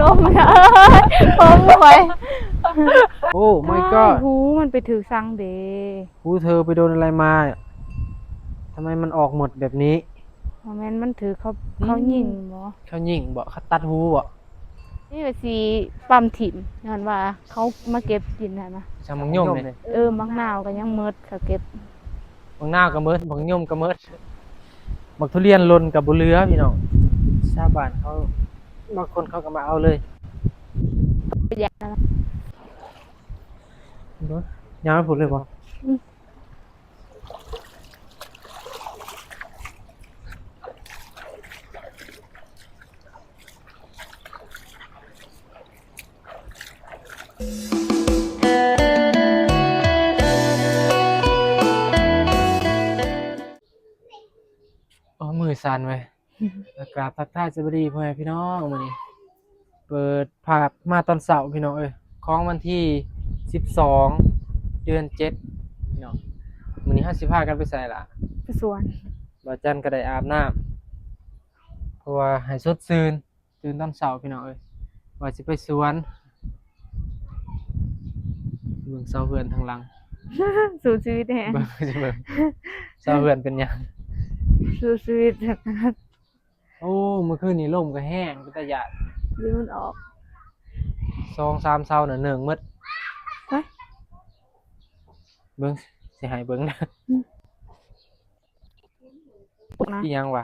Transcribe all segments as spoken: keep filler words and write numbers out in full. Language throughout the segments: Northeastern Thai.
โอ้ my god โอ้ my god หูมันไปถือสังเด หูเธอไปโดนอะไรมา ทำไมมันออกหมดแบบนี้ บ่แม่นมันถือเขา อืม เขายิงบ่ เขายิงบ่ เขาตัดหูบ่ นี่ก็สิปั๊มถิ่ม ย้อนว่าเขามาเก็บกินหั่นนะ ช่างมังยมเนี่ย เออ บักนาวก็ยังหมด เขาเก็บ บักนาวก็หมด บักยมก็หมด บักทุเรียนหล่นก็บ่เหลือพี่น้อง ชาวบ้านเขา บางคนเขาก็มาเอาเลย ยาวพูดเลยบ่ อืม โอ้ มือสั่นเว้ย กราบทักทายสวัสดีพ่อแม่พี่น้อง มื้อนี้ เปิดภาพมาตอนเช้าพี่น้องเอ้ย ของวันที่สิบสอง เดือนเจ็ดพี่น้อง มื้อนี้เฮาสิพากันไปไสล่ะ ไปสวน บ่าวจันก็ได้อาบน้ำ เพราะว่าให้สดชื่น ตื่นตอนเช้าพี่น้องเอ้ย ว่าสิไปสวน เบิ่งเสาเฮือนทางหลัง สู้ชีวิตแฮง เบิ่ง เบิ่ง เสาเฮือนเป็นหยัง สู้ชีวิต โอ้ เมื่อคืนนี้ลมก็แฮง เป็นตาย้าน หรือมันออก สองสามเสาน่ะเนิ่งหมด ฮะ เบิ่ง สิให้เบิ่งนะ อืม นะ อีหยังวะ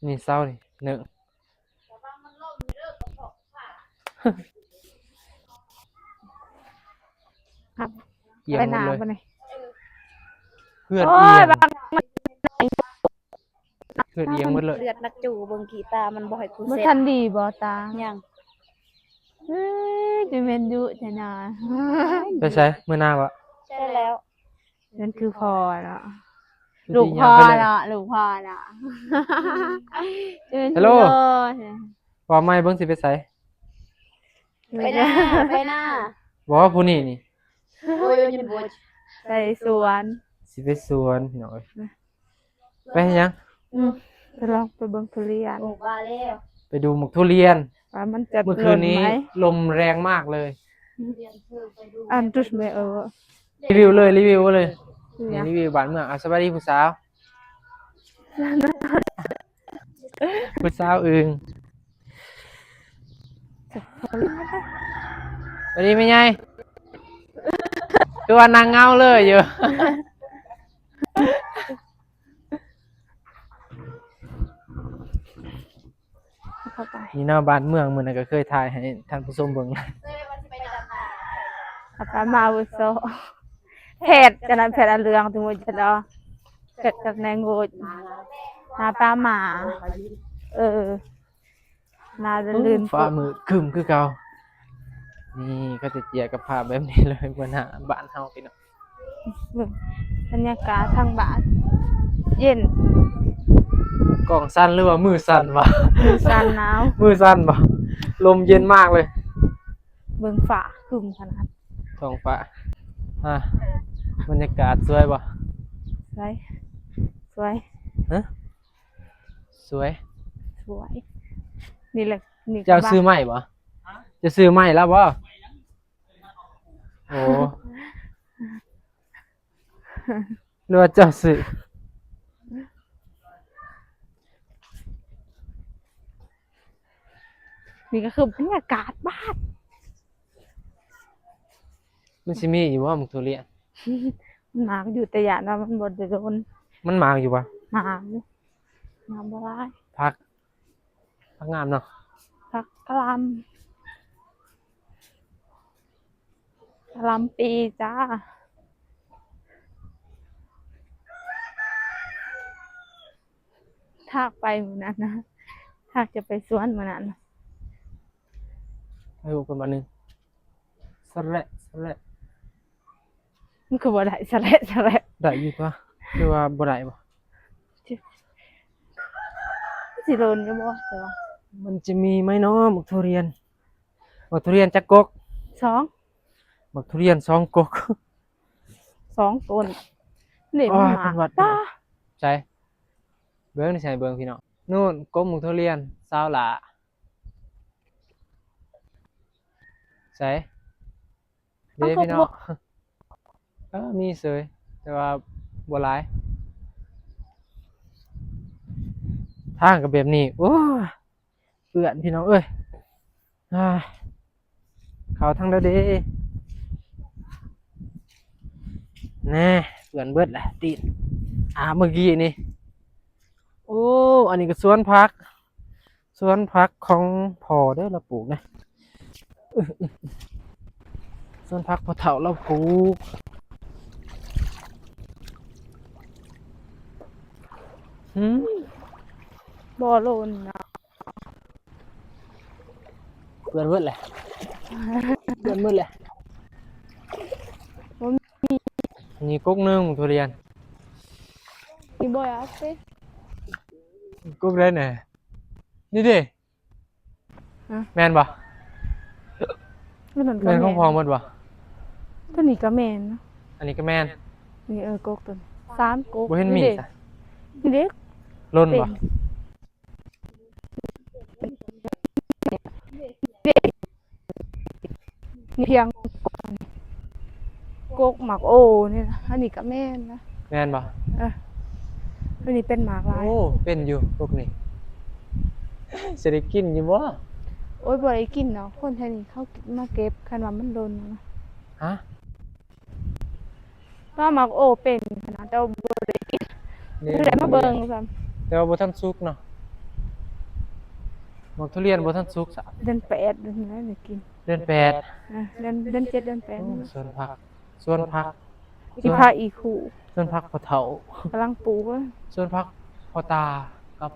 นี่เสานี่เนิ่ง ครับ เอียงหมดเลย ไปหนาวปะเนี่ย เพื่อน โอ้ย เอียง บาง เพื่อนเอียงหมดเลย เลือดนักจู เบิ่งขี้ตามันบ่ให้กู บ่ เซ็ต ทันดีบ่ตา ยัง เฮ้ย จะเป็นยุแท้นะ ไปไส มื้อหน้าบ่ ใช่แล้ว นั่นคือพ่อเนาะ ลูกพ่อเนาะ ลูกพ่อเนาะ ฮัลโหล พ่อใหม่เบิ่งสิไปไส ไปนา ไปนา บอกว่าผู้นี้นี่ โอ้ย โอ้ย โอ้ย ไปสวน สิไปสวนพี่น้องเอ้ย ไปเฮ็ดหยัง อืม ไปลองไปเบิ่งทุเรียน ปลูกว่าแล้ว ไปดูหมากทุเรียน ว่ามันจะ เมื่อคืนนี้ หล่นไหม ลมแรงมากเลย อันจุดไม่เออ รีวิวเลย รีวิวเลย เนี่ย นี่รีวิวบ้านเมือง อ่ะ สวัสดีผู้สาว ผู้สาวอึ่ง สวัสดีแม่ใหญ่ คือว่านางเหงาเลยอยู่ เข้าไป นี่เนาะ บ้านเมืองมื้อนั้นก็เคยถ่ายให้ท่านผู้ชมเบิ่ง อาการมาอาวุโส แพทย์ จะนั้นแพทย์อันเหลือง ถึงว่าจะรอ แพทย์กับนายงู หน้าตาหมา เออ หน้าลื่นๆ ฟ้ามืดครึ้มคือเก่า นี่ก็จะเจียกับภาพแบบนี้เลย บนหน้าบ้านเฮาพี่น้อง เบิ่งบรรยากาศทางบ้าน เย็น กล้องสั่นหรือว่ามือสั่นวะ มือสั่นหนาว มือสั่นบ่ ลมเย็นมากเลย เบิ่งฟ้าครึ้มขนาด ท้องฟ้า อ่ะ บรรยากาศสวยบ่ สวย สวย ฮะ สวย สวย นี่แหละ นี่ก็ เจ้าซื้อไม้บ่ จะซื้อไม้แล้วบ่ โอ้ หรือว่าเจ้าซื้อ นี่ก็คือบรรยากาศบ้าน มันสิมีอยู่บ่หมากทุเรียน มันหมากอยู่ แต่ย้านว่ามันบ่ได้โดน มันหมากอยู่บ่ หมากอยู่ หมากบ่หลาย ผัก ผักงามเนาะ ผักกะหล่ำ กะหล่ำปีจ้า ทากไปมื้อนั้นนะ ทากจะไปสวนมื้อนั้นนะ ให้ลูกคนบ้านหนึ่ง สะแหละ สะแหละ มันคือบ่ได้ สะแหละ สะแหละ ได้อยู่ตัว หรือว่าบ่ได้บ่ สิโดนอยู่บ่ แต่ว่า มันจะมีไหมเนาะ หมากทุเรียน หมากทุเรียนจักกก สอง หมากทุเรียนสองกก สองต้น นี่ โอ้ย มันหมาก เป็นหวัด ตา ใช่ เบิ่งนี่ใช่ เบิ่งพี่น้อง นู่น กกหมากทุเรียน สาวหล่า ใส เด้พี่น้อง เอ้า เออ มีเสย แต่ว่าบ่หลาย ทางก็แบบนี้ โอ้ย เปื้อนพี่น้องเอ้ย อ่า เขาทางใดเด้ แน่ เปื้อนเบิดแหละตีน อ่า เมื่อกี้นี่ โอ้ อันนี้ก็สวนผัก สวนผักของพ่อเด้อ เราปลูกนะ สวนผักพ่อเฒ่าเราปลูก หืม บ่หล่นนะ เปื้อนเบิดแหละ เปื้อนเบิดแหละ บ่มี นี่กกหนึ่งทุเรียน นี่บ่อยากสิ กกได้แหน่ นี่เด้ ฮะ แม่นบ่ อันนั้นก็ แม่นของ แม่น พ่อหมดบ่ ตัวนี้ก็แม่นนะ อันนี้ก็แม่น นี่ เออ กกตัวนี้ สามกก บ่เห็นมี นี่เด้ ซะ นี่เด้ หล่นบ่ เป็น นี่เพียงกกหมากโอนี่นะ อันนี้ก็แม่นนะ แม่นบ่ เออ อันนี้เป็นหมากหลาย โอ้ เป็นอยู่กกนี่ สิได้กินอยู่บ่ โอ้ย บ่ได้กินเนาะ คนแถวนี้เขามาเก็บ คันว่ามันหล่นนะ ฮะ ว่าหมากโอเป็นขนาด แต่ว่าบ่ได้กิน นี่ บ่ได้มาเบิ่งซ้ำ แต่ว่าบ่ทันสุกเนาะ หมากทุเรียนบ่ทันสุกซะ เดือนแปดเดือนนั้นได้กิน เดือนแปด อ่ะ เดือน เดือนเจ็ด เดือนแปด โอ้ สวนผัก สวนผัก อีพาอีคู สวนผักพ่อเฒ่า กำลังปลูกเลย สวนผักพ่อตากับ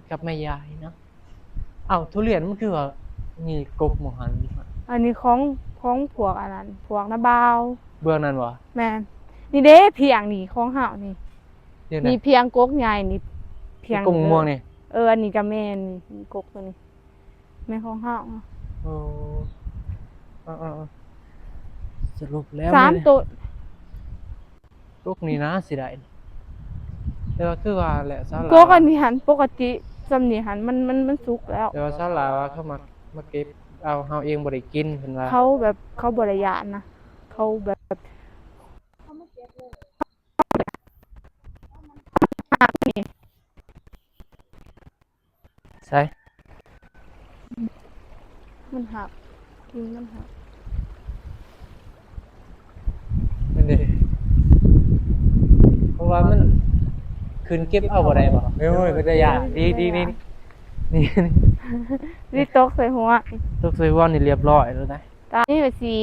กับแม่ยายเนาะ เอ้า ทุเรียนมันคือว่ามีกกหม่องหัน อันนี้ของ ของพวกอันนั้น พวกน้าบ่าว เบื้องนั้นบ่ แม่น นี่เด้เพียงนี่ของเฮานี่ เดี๋ยวนะ นี่เพียงกกใหญ่นี่ เพียง กกม่วงนี่ เออ อันนี้ก็แม่นนี่ นี่กกตัวนี้ แม่นของเฮา โอ้ เออๆๆ สรุปแล้ว สาม เนี่ย ต้น กกนี่นะสิได้ แต่ว่าคือว่าแหละ สาวลาว กกอันนี้หันปกติ ส่ำนี้หันมัน มัน มันสุกแล้ว แต่ว่าสาวลาวว่าเขามา มาเก็บเอา เฮาเองบ่ได้กิน เพิ่นว่า เขาแบบ เขาบ่ได้ย้านนะ เขาแบบ ใส่ มันหัก กิ่งมันหัก นั่นเด้ เพราะว่ามันขึ้นเก็บเอาบ่ได้บ่ เอ้ย เป็นตาย้าน ดี ดี นี่ นี่ นี่ตกใส่หัว ตกใส่หัวนี่เรียบร้อยแล้วนะ ตานี่ว่าสิ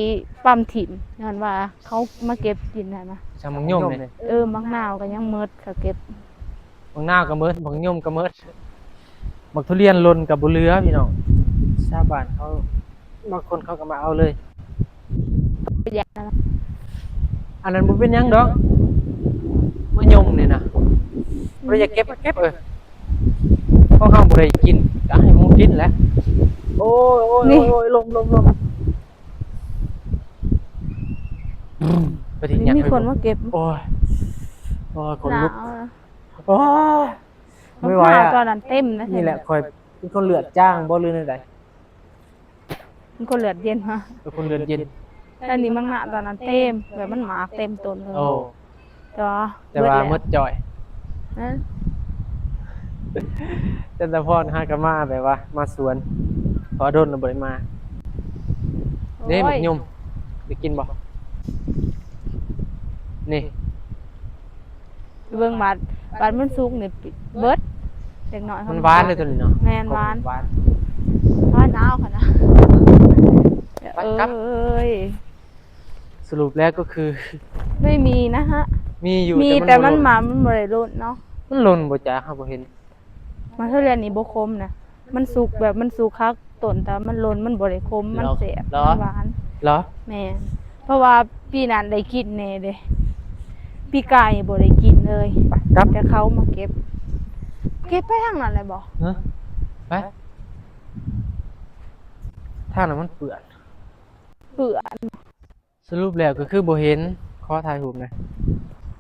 ปั๊มถิ่ม ย้อนว่าเขามาเก็บกินหั่นนะ ช่างหมากยมนี่ เออ หมากนาวก็ยังหมด เขาเก็บ หมากนาวก็หมด หมากยมก็หมด หมากทุเรียนหล่นก็บ่เหลือพี่น้อง ชาวบ้านเขา บางคนเขาก็มาเอาเลย ประหยัดนะ อันนั้นบ่เป็นหยังดอก หมากยมนี่นะ บ่ได้อยากเก็บก็เก็บ เออ ของเฮาบ่ได้กิน ก็ให้หมู่กินแหละ โอ้ย โอ้ย นี่ โอ้ย โอ้ย ลม ลม ลม ไปถึง นี่ ยัง มีคนมาเก็บ โอ้ย โอ้ย ขนลุก หนาวอะ โอ้ย ไม่ไหวอะ หมากนาวตอนนั้นเต็มนะ นี่แหละ ข้อยเป็นคนเลือดจางบ่ หรือแนวใด มันคนเลือดเย็นฮะ เป็นคนเลือดเย็น อันนี้หมากนาวตอนนั้นเต็ม แบบมันหมากเต็มต้นเลย โอ้ แต่ว่า แต่ว่า เบิดแล้ว หมดจ่อย ฮะ จันทพรหากะมาแบบว่า มาสวน เพราะโดนแล้วบ่ได้มา โอ้ย นี่หมากยม ได้กินบ่ นี่ เบิ่งบาด บาดมันสุกนี่เบิด เด็กน้อย มันหวานเลยตัวนี้เนาะ แม่นหวาน หวาน หวานหนาวค่ะนะ ไปกลับ เอ้ย สรุปแล้วก็คือ ไม่มีนะฮะ มีอยู่ มี แต่มัน แต่มัน บ่หล่น หมา มันบ่ได้หล่นเนาะ มันหล่นบ่จ๊ะ เฮาบ่เห็น หมากทุเรียนนี่บ่ขมนะ มันสุกแบบมันสุกคักต้น แต่มันหล่น มันบ่ได้ขม มันแซ่บ เหรอ มันหวาน เหรอ แม่น เพราะว่าปีนั้นได้กินแน่เด้ ปีกายนี่บ่ได้กินเลย ไปกลับ แต่เขามาเก็บ เก็บไปทางนั้นเลยบ่ ฮะ ไป ทางนั้นมันเปื้อน เปื้อน สรุปแล้วก็คือบ่เห็น ขอถ่ายรูปหน่อย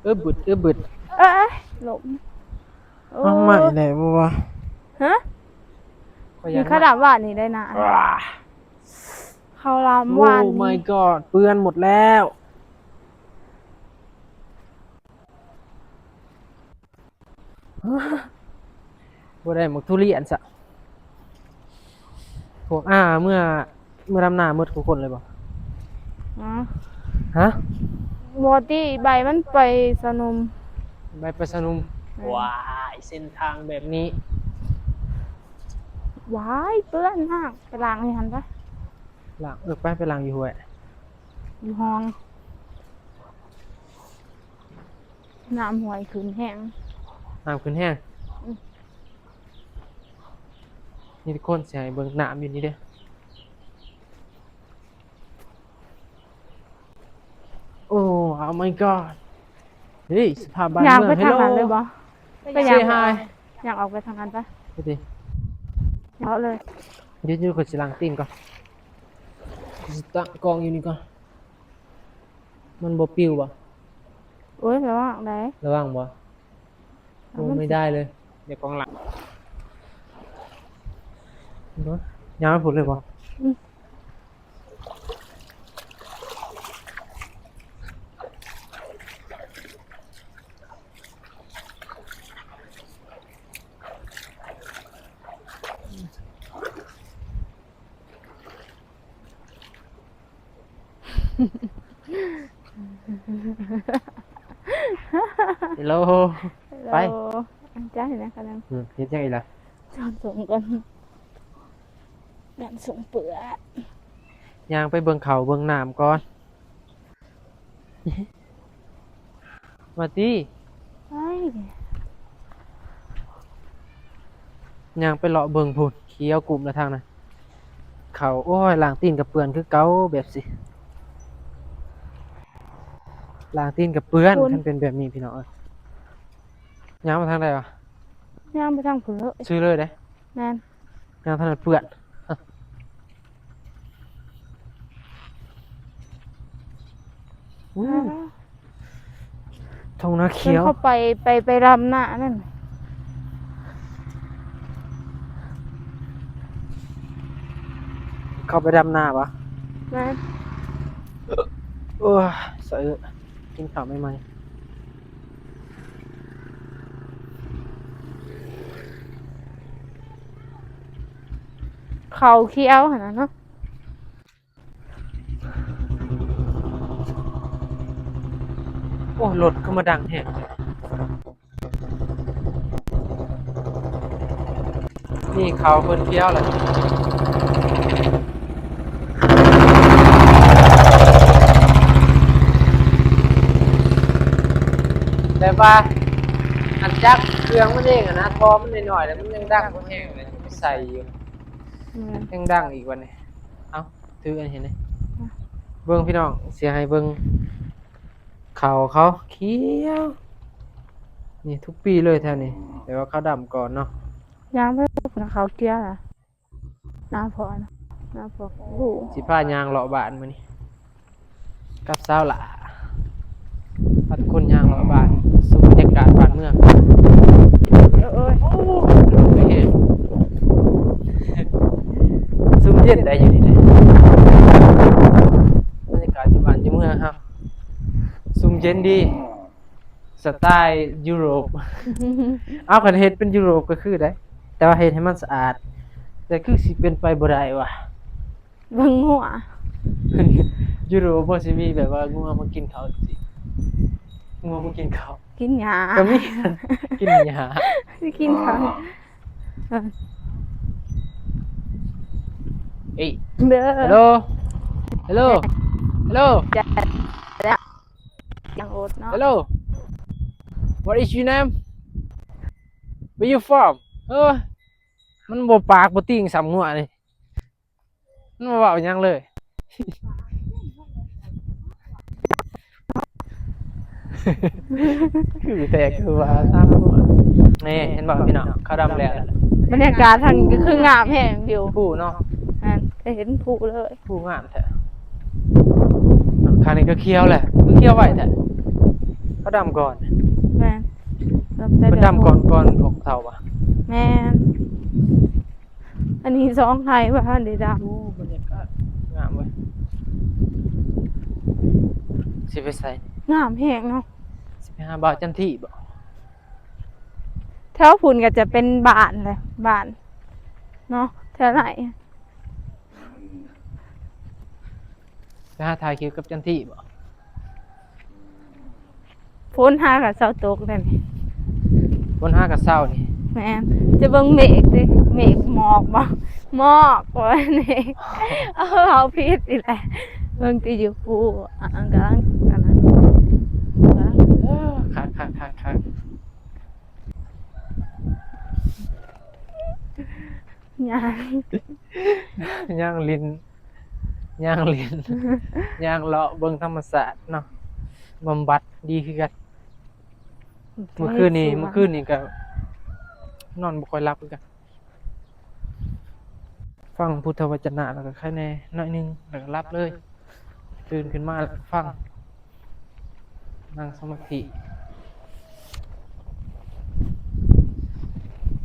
อึบบึด อึบบึด เอ้ย หลบ โอ้ เอาใหม่ได้บ่วะ ฮะ ข้อยย้าน มีขนาดว่านี่ได้นะ ว้า ข้าวหลามหวาน Oh my god เปื้อนหมดแล้ว บ่ได้หมากทุเรียนซะ พวกอ้าเมื่อ เมื่อดำนาหมดทุกคนเลยบ่ อ๋อ ฮะ บ่ติ ใบมันไปสนุม ใบไปสนุม อืม ว้าย เส้นทางแบบนี้ ว้าย เปื้อนมาก ไปล้างอยู่หั่นปะ ล้าง เออ ไป ไปล้างอยู่ห้วย อยู่ห้อง น้ำห้วยขึ้นแฮง น้ำขึ้นแฮง อืม นี่ทุกคนสิให้เบิ่งน้ำอยู่นี่เด้อ โอ้ Oh my god เฮ้ย สภาพบ้าน ย่าง เมือง ไปทางนั้น Hello เลยบ่ ไปย่าง Say hi ย่างออกไปทางนั้นปะ ไปดิ เลาะเลย เดี๋ยวๆ ข้อยสิล้างตีนก่อน ข้อยสิตั้งกล้องอยู่นี่ก่อน มันบ่ปิวบ่ โอ้ย ระวังได้ ระวังบ่ โอ้ มัน ไม่ได้เลย เดี๋ยวกล้องหลัง เนาะ ย่างไปพู้นเลยบ่ อืม Hello ไป Hello อันจ้าเห็นไหมคะนั่น อืม เฮ็ดจั่งใดล่ะ จอดส่งก่อน นั่นส่งเปื้อ ย่างไปเบิ่งข้าวเบิ่งน้ำก่อน มาติ ไป ย่างไปเลาะเบิ่งพู้น เขียวกุ้มแล้วทางนั้น ข้าว โอ้ย ล้างตีนก็เปื้อนคือเก่าแบบสิ ล้างตีนก็เปื้อน คุณ คันเป็นแบบนี้พี่น้องเอ้ย ย่างมาทางใดวะ ย่างไปทางพู้นเลย ซื่อเลยเด้ แม่น ย่างทางนั้นเปื้อน อู้ อ่า ทุ่งนาเขียว เพิ่นเข้าไป ไป ไปดำนานั่น เข้าไปดำนาปะ แม่น โอ้ย สะอึก กินข้าวใหม่ๆ ข้าวเขียวหั่นน่ะเนาะ โอ้ รถก็มาดังแฮง นี่ข้าวเพิ่นเขียวแล้ว แบบว่า อันจักเครื่องมันเองอะนะ ท่อมันน้อยๆ แล้วมันยังดังบ่แฮงเลย ใส่อยู่ อืม ยังดังอีกวันนี้ เอ้า ถืออันเห็นไหม อ่ะ เบิ่งพี่น้อง สิให้เบิ่ง ข้าวเขาเขียว นี่ทุกปีเลยแถวนี้ แต่ว่าเขาดำก่อนเนาะ ย่างไปปลูกนะ ข้าวเขียวนะ หน้าพอนะ หน้าพอ โอ้โห สิพาย่างเลาะบ้านมื้อนี้ กับสาวหล่า พาทุกคนย่างเลาะบ้าน สูดบรรยากาศบ้านเมือง เออ เอ้ย โอ้โห ลมไปแฮง ซุ่มเย็นได้อยู่นี่เด้ บรรยากาศอยู่บ้านอยู่เมืองเฮา ซุ่มเย็นดี สไตล์ยุโรป เอา คันเฮ็ดเป็นยุโรปก็คือได้ แต่ว่าเฮ็ดให้มันสะอาด แต่คือสิเป็นไปบ่ได้ว่ะ เบิ่งงัว ยุโรปบ่สิมีแบบว่างัวมากินข้าวสิ งัวมากินข้าว กินหญ้า ก็มี กินหญ้า สิกินข้าว เอ้ย เด้อ Hello Hello Hello จัดแล้ว ยังอดเนาะ Hello What is your name Where you from เออ มันบ่ปากบ่ติ่งส่ำงัวนี่ มันบ่เว้าหยังเลย คือแท้คือว่าตาม นี่เห็นบ่พี่น้อง เขาดำแล้ว บรรยากาศทางนี้ก็คืองามแฮงวิว ภูเนาะ อันก็เห็นภูเลย ภูงามแท้ ข้างนี้ก็เขียวแหละ คือเขียวไว้แท้ เขาดำก่อน แม่น เพิ่นดำก่อน ก่อนพวกเฒ่าปะ แม่น อันนี้สองไฮว่าท่านได้ดำ โอ้ บรรยากาศงามเว้ย สิไปไส งามแฮงเนาะ สิไปหาบ่าวจันทีบ่ แถวพุ้นก็จะเป็นบ้านเลยบ้านเนาะ แถวไหน ไปหาถ่ายคลิปกับจันทีบ่ ฝนหากะเซาตกเลยนี่ ฝนหากะเซานี่ แม่น จะเบิ่งเมฆเด้ เมฆหมอกบ่ หมอกว่านี่ เอาเอาผิดอีกแหละ เบิ่งที่อยู่ภูอ่ะกำลังอันนั้น เออคักคักคักคัก ย่าง ย่างลินย่างลินย่างเลาะเบิ่งธรรมชาติเนาะ บำบัดดีคือกัน เมื่อคืนนี้ เมื่อคืนนี้ก็นอนบ่ค่อยหลับคือกัน ฟังพุทธวจนะแล้วก็ไคแน่น้อยหนึง แล้วก็หลับเลย ตื่นขึ้นมาแล้วก็ฟัง นั่งสมาธิ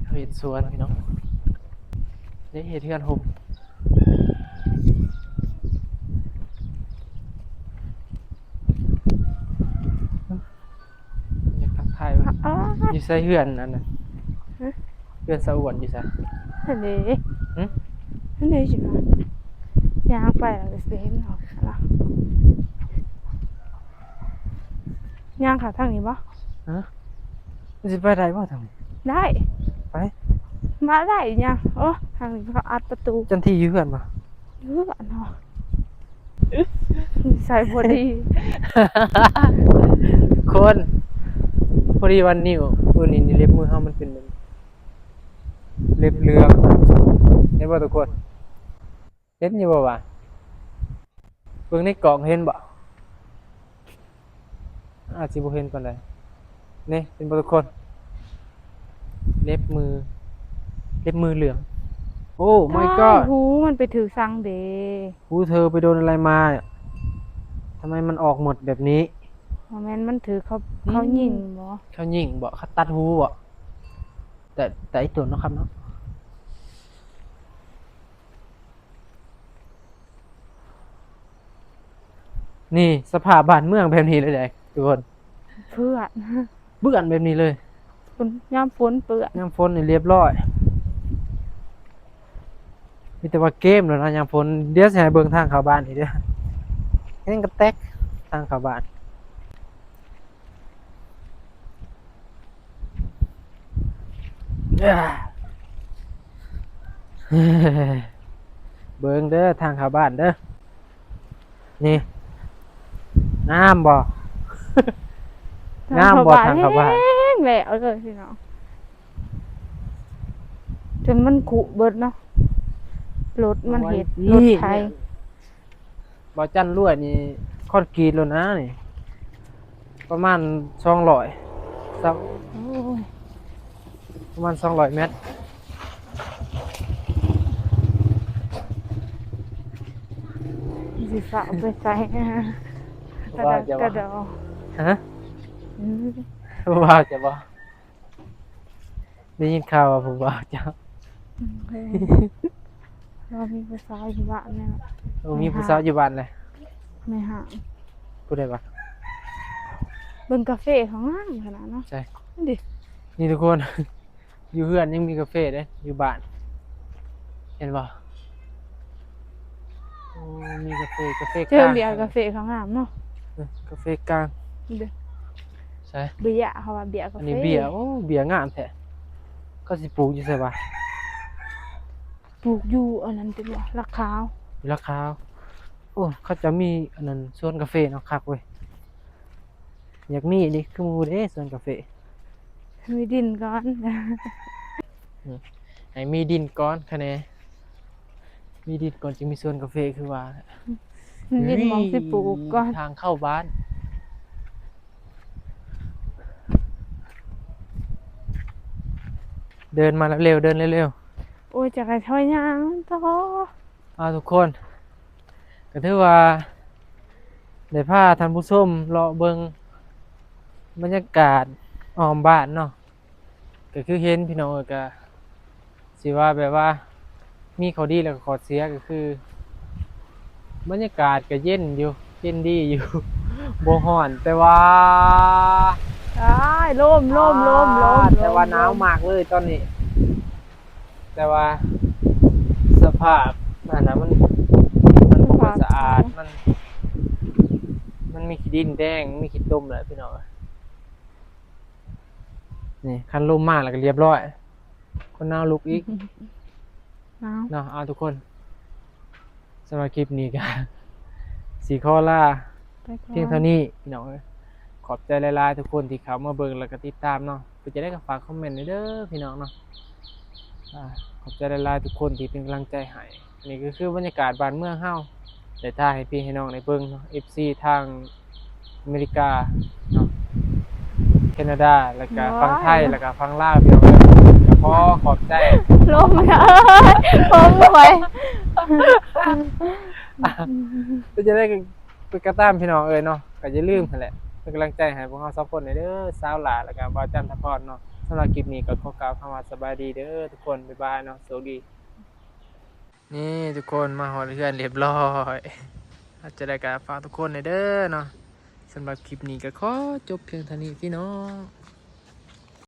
เฮ็ดสวนพี่น้อง ได้เฮ็ดเฮือนห่ม อยากทักทายว่า อ๋อ อยู่ไสเฮือนอันนั้น ฮะ เฮือนสะอวนอยู่ไส นั่นเด้ หึ นั่นเด้สิมาย่างไปแล้วก็สิเห็นเนาะ ย่างเขาทางนี้บ่ ฮะ มันสิไปได้บ่ทางนี้ ได้ ไป มาได้ย่าง โอ้ ทางนี้เขาอัดประตู จันทีอยู่เฮือนบ่ เลือดเนาะ ใส่พอดี คนพอดีวันนี้วันนี้นี่เล็บมือเฮามันเป็นแบบเล็บเหลือง เห็นบ่ทุกคน เห็นอยู่บ่วะ เบิ่งในกล่องเห็นบ่ อาจสิบ่เห็นปานใด นี่เห็นบ่ทุกคน เล็บมือ เล็บมือเหลือง โอ้ my god หูมันไปถือสังเด้ หูเธอไปโดนอะไรมา ทำไมมันออกหมดแบบนี้ บ่แม่นมันถือเขาเขายิงบ่ เขายิงบ่ เขาตัดหูบ่ แต่แต่ไอ้ตัวเนาะครับเนาะ นี่สภาพบ้านเมืองแบบนี้เลยเด้ทุกคน เปื้อน เปื้อนแบบนี้เลย ฝนยามฝนเปื้อน ยามฝนนี่เรียบร้อย มีแต่ว่าเกมแล้วนะยามฝน เดี๋ยวสิให้เบิ่งทางเข้าบ้านอีกเด้อ แฮงกระแตกทางเข้าบ้าน เบิ่งเด้อทางเข้าบ้านเด้อ นี่ งามบ่ งามบ่ทางเข้าบ้าน แฮงแล้วเลยพี่น้อง จนมันคุเบิดเนาะ รถมันเฮ็ด โอ้ย รถไถ บ่าวจันรวยนี่คอนกรีตแล้วนะนี่ ประมาณสองร้อย สัก โอ้ย ประมาณสองร้อยเมตร สิฝากไปใส่ ว่าจะ กระดอ ฮะ อืม ว่าจะบ่ ได้ยินข่าวว่าผู้บ่าวเจ้า โอเค เรามีผู้สาวอยู่บ้านเนี่ย โอ้ มีผู้สาวอยู่บ้านเลย ไม่ห่าง ผู้ใดวะ เบิ่งกาแฟเขางามขนาดเนาะ ใช่ นั่นดิ นี่ทุกคน อยู่เฮือนยังมีกาแฟเด้ อยู่บ้าน เห็นบ่ โอ้ มีกาแฟ กาแฟ เชิญ กลาง เบียร์กาแฟเขางามเนาะ เออ กาแฟกลาง นี่เด้อ ใช่ เบียร์เขาว่าเบียร์กา อัน แฟ นี้เบียร์ โอ้ เบียร์งามแท้ เขาสิปลูกอยู่ไสวะ ปลูกอยู่อันนั้นติบ่ ละขาว อยู่ละขาว โอ้ เขาจะมีอันนั้นสวนกาแฟเนาะ คักเว้ย อยากมีนี่คือหมู่เด้สวนกาแฟ มีดินก่อน ให้มีดินก่อนคะแนน มีดินก่อนจึงมีสวนกาแฟคือว่า มีดินหม่องสิปลูกก่อน ทางเข้าบ้าน เดินมาเร็วๆ เดินเร็ว โอ้ย จะกระชอยย่างต่อ ๆ เอาทุกคน ก็ถือว่า ได้พาท่านผู้ชมเลาะเบิ่งบรรยากาศอ้อมบ้านเนาะ ก็คือเห็นพี่น้องเอ้ย ก็สิว่าแบบว่า มีข้อดีแล้วก็ข้อเสียก็คือ บรรยากาศก็เย็นอยู่ เย็นดีอยู่ บ่ฮ้อนแต่ว่า อ้ายลมลมลมลม แต่ว่าหนาวมากเลยตอนนี้ แต่ว่าสภาพนั่นนะมันมันบ่ค่อยสะอาด มัน มันมีขี้ดินแดง มีขี้ตมแหละพี่น้อง นี่คันลมมาแล้วก็เรียบร้อย คนหนาวลุกอีก หนาว เนาะ เอาทุกคน สำหรับคลิปนี้ก็ สิขอลา ไปก่อน เพียงเท่านี้พี่น้องเอ้ย ขอบใจหลายๆทุกคนที่เข้ามาเบิ่งแล้วก็ติดตามเนาะ เพื่อจะได้ก็ฝากคอมเมนต์เด้อพี่น้องเนาะ อ่า ขอบใจหลายๆทุกคนที่เป็นกำลังใจให้ นี่ก็คือบรรยากาศบ้านเมืองเฮา ได้ถ่ายให้พี่ให้น้องได้เบิ่งเนาะ เอฟซี ทางอเมริกาเนาะ แคนาดา แล้วก็ฝั่งไทย แล้วก็ฝั่งลาวพี่น้องเอ้ย ก็ขอขอบใจ ลมเอ้ยลมหวย ก็จะได้ไปกระตามพี่น้องเอ้ยเนาะ ก็อย่าลืมหั่นแหละ เป็นกำลังใจให้พวกเราสองคนเด้อ สาวหลา แล้วก็บ่าวจันทพรเนาะ สำหรับคลิปนี้ก็ขอกล่าวคำว่าสบายดีเด้อทุกคน บ๊ายบายเนาะ โชคดี นี่ทุกคนมาฮอดเฮือนเรียบร้อย อาจจะได้ก็ฝากทุกคนเด้อเนาะ สำหรับคลิปนี้ก็ขอจบเพียงเท่านี้พี่น้อง